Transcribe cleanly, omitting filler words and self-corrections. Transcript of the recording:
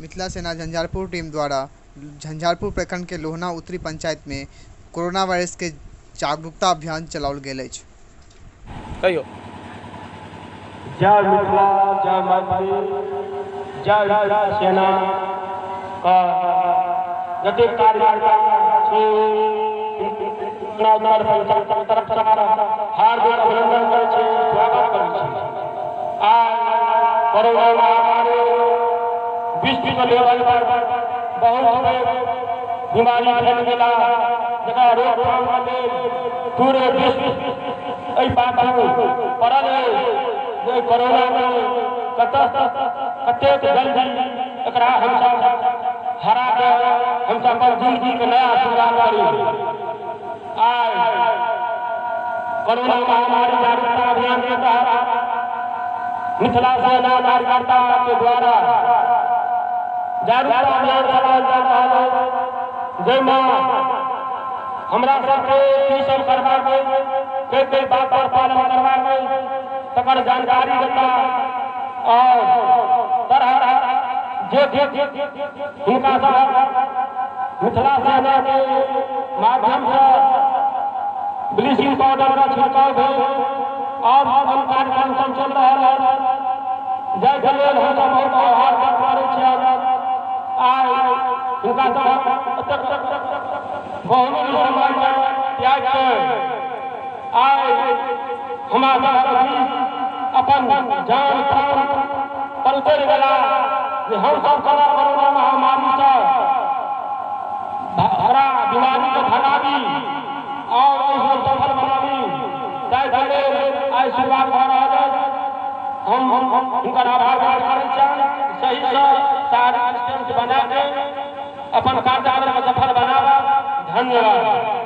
मिथिला सेना झंझारपुर टीम द्वारा झंझारपुर प्रखंड के लोहना उत्तरी पंचायत में कोरोना वायरस के जागरूकता अभियान चलाओल गेल अछि। कहियो। जय मिथिला, जय मैथिली, जय मिथिला सेना का जतेक कार्यकर्ता छी तरफ से हार्दिक अभिनंदन करै छी, स्वागत करै छी। आइ कोरोना महामारी विश्व लेवल पर बहुत पैघ बीमारी फैल गेला, जकरा रोकथाम लेल पूरे विश्व एहि पाछू पड़ल अछि जे कोरोना मे कतऽ कतेक जल्दी एकरा हमसब हरा के हमसब अपन जिंदगी के नया शुरुआत करी। आइ कोरोना महामारी जागरूकता अभियान के तहत मिथिला सेना कार्यकर्ता के द्वारा जागरूकता अभियान चलाओल जा रहल अछि, जाहिमे हमरा सबके की सब करबाक अछि, के के बात पर पालन करबाक अछि, तकर जानकारी देता और तरह जे हिनका सब मिथिला सेना के माध्यम से ब्लीचिंग पाउडर का छिड़काव भेल और अन्य कार्यक्रम सब चल रहल अछि, जाहिके लेल हमसब बहुत आभार व्यक्त करै छियनि। आइ हिनका सब बहुमूल्य समय के त्याग के आइ हमरा सबके बीच अपन जान प्राण पर उतरि गेला जे हमसब कोना कोरोना महामारी से भरा बीमारी के भगाबी और एहिसँ सफल बनाबी, ताहिके लेल आइ शुरुआत भऽ रहल अछि। हम हुनकर आभार व्यक्त करै छियनि। सहीसँ सारा डिस्टेंस बना के अपन कार्यक्रम के सफल बनाबऽ। धन्यवाद।